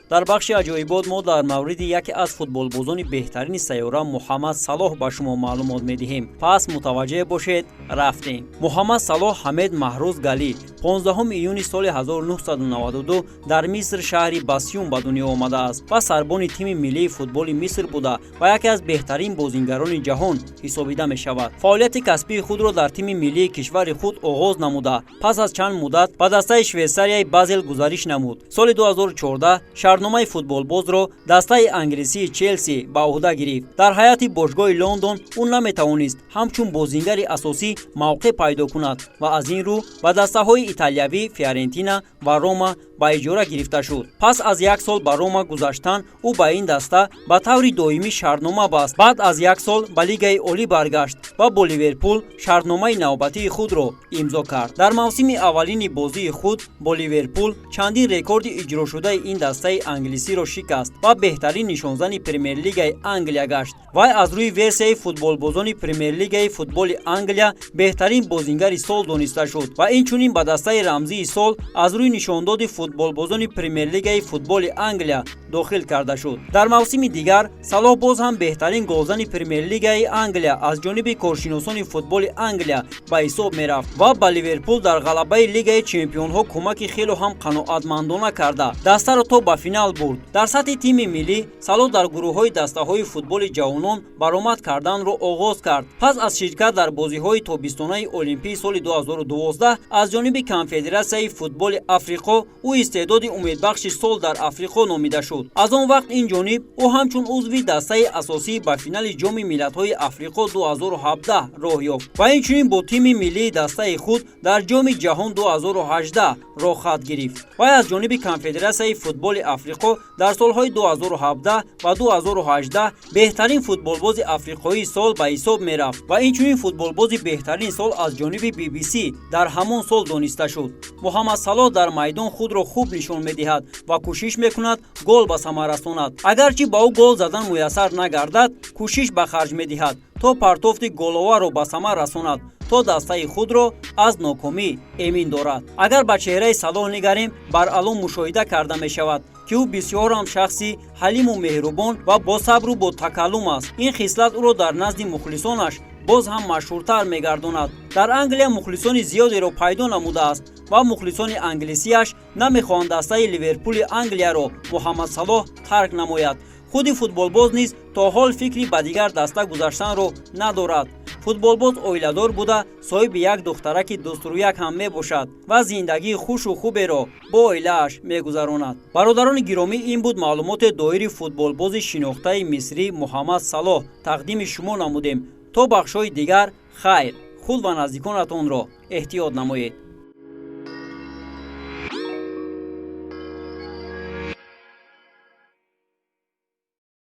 Дар бахши аҷоибот мо дар мавриди яке аз футболбозони беҳтарини сайёра Муҳаммад Салоҳ ба шумо маълумот медиҳем. Пас мутаваҷҷеҳ бошед, рафтем. Муҳаммад Салоҳ Ҳамед Маҳруз Гали 15 июни соли 1992 дар Миср, шаҳри Басюм, ба дунё омадааст ва сарбони тими миллии футболи Миср буда ва яке аз беҳтарин бозингарони ҷаҳон ҳисобида мешавад. Фаъолияти касбии худро дар тими миллии кишвари худ оғоз намуда, пас аз чанд муддат ба дастаи Швейтсарияи Базел гузариш намуд. Соли 2014 шартномаи футболбозро дастаи англисии Челси ба ӯҳда гирифт. Дар ҳайати бошгоҳи Лондон ӯ наметавонист ҳамчун бозингари асосӣ мавқеъ пайдо кунад ва аз ин рӯ ба дастаҳои италиявӣ Фиорентина ва Рома ба иҷора гирифта шуд. Пас аз як сол ба Рома гузаштан, ӯ ба ин даста ба таври доимӣ шартнома баст. Баъд аз як сол ба Лигаи Олӣ баргашт ва бо Ливерпул шартномаи навбатии худро имзо кард. Дар мавсими аввалини бозии худ бо Ливерпул чандин рекорди иҷрошудаи ин дастаи англисиро шикаст ва беҳтарин нишонзани Премер-лигаи Англия гашт. Вай аз рӯи версияи футболбозони Премер-лигаи футболи Англия беҳтарин бозингари сол дониста шуд ва инчунин ба дастаи рамзии сол аз рӯи нишондоди футболбозони Премер-лигаи футболи Англия дохил карда шуд. Дар мавсими дигар Салоҳ боз ҳам беҳтарин голзани Премер-лигаи Англия аз ҷониби коршиносони футболи Англия ба ҳисоб мерафт ва ба Ливерпул дар ғалабаи Лигаи чемпионҳо кӯмаки хело ҳам қаноатмандона карда, дастаро то ба финал бурд. Дар сатҳи тими миллӣ Салоҳ дар гурӯҳҳои дастаҳои футболи ҷавонон баромад карданро оғоз кард. Пас аз ширкат дар бозиҳои тобистонаи олимпии соли 2012 аз ҷониби Конфедератсияи футболи Африқо ӯ истеъдоди умедбахши сол дар Африқо номида шуд. Аз он вақт ин ҷониб ӯ ҳамчун узви дастаи асосӣ ба финали Ҷоми миллатҳои Африқо 2017 роҳ ёфт ва инчунин бо тими миллии дастаи худ дар Ҷоми ҷаҳон 2018 роҳхат гирифт. Вай аз ҷониби Конфедератсияи футболи Африқо дар солҳои 2017 ва 2018 беҳтарин футболбози африқоии сол ба ҳисоб мерафт ва инчунин футболбози беҳтарин сол аз ҷониби BBC дар ҳамон сол дониста шуд. Муҳаммад Салоҳ дар майдон худро хуб нишон медиҳад ва кӯшиш мекунад гол ба самар расонад. Агарчи ба ӯ гол задан муяссар нагардад, кӯшиш ба харҷ медиҳад, то партофти головаро ба самар расонад, то дастаи худро аз нокомӣ эмин дорад. Агар ба чеҳраи Салоҳ нигарем, баръало мушоҳида карда мешавад, ки ӯ бисёр ҳам шахси ҳалиму меҳрубон ва босабру ботакаллум аст. Ин хислат ӯро дар назди мухлисонаш боз ҳам машҳуртар мегардонад. Дар Англия мухлисони зиёдеро пайдо намудааст ва мухлисони англисияш намехоҳанд дастаи Ливерпули Англияро Муҳаммад Салоҳ тарк намояд. Худи футболбоз низ то ҳол фикри ба дигар даста гузаштанро надорад. Футболбоз оиладор буда, соҳиби як духтараки дӯстрӯяк ҳам мебошад ва зиндагии хушу хуберо бо оилааш мегузаронад. Бародарони гиромӣ, ин буд маълумоте доири футболбози шинохтаи мисрӣ Муҳаммад Салоҳ тақдими шумо намудем. То бахшҳои дигар хайр, худ ва наздиконатонро эҳтиёт намоед.